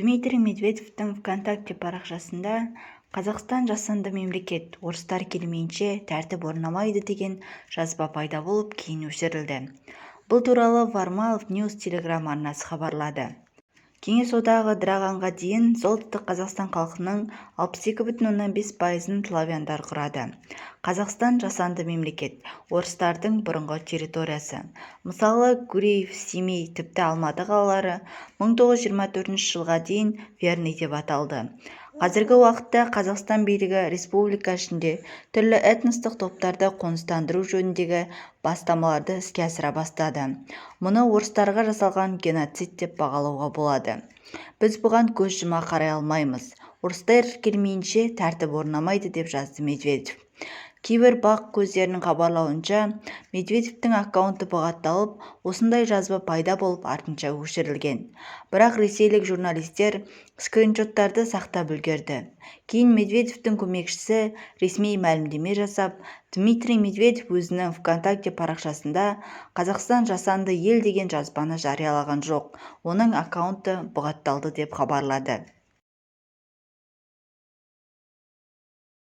Дмитрий Медведевтің ВКонтакте парақшасында «Қазақстан – жасанды мемлекет, орыстар келмейінше тәртіп орнамайды» деген жазба пайда болып, кейін өшірілді. Бұл туралы Формалов Ньюс телеграм-арнасы хабарлады. Кеңес одағы ыдырағанға дейін Солтүстік Қазақстан халқының 62,5 пайызын славяндар құрады. Қазақстан – жасанды мемлекет, орыстардың бұрынғы территориясы. Мысалы, Гурьев, Семей, тіпті Алматы қалалары 1924 жылға дейін Верный деп аталды. Қазіргі уақытта Қазақстан билігі республика ішінде түрлі этностық топтарды қоныстандыру жөніндегі бастамаларды іске асыра бастады. Мұны орыстарға жасалған геноцид деп бағалауға болады. Біз бұған көз жұма қарай алмаймыз. Орыстар келмейінше тәртіп орнамайды, деп жазды Медведев. Кейбір БАҚ көздерінің хабарлауынша, Медведевтің аккаунты бұғатталып, осындай жазба пайда болып, артынша өшірілген. Бірақ ресейлік журналистер скриншоттарды сақтап үлгерді. Кейін Медведевтің көмекшісі ресми мәлімдеме жасап, Дмитрий Медведев өзінің ВКонтакте парақшасында «Қазақстан – жасанды ел» деген жазбаны жариялаған жоқ, оның аккаунты бұғатталды деп хабарлады.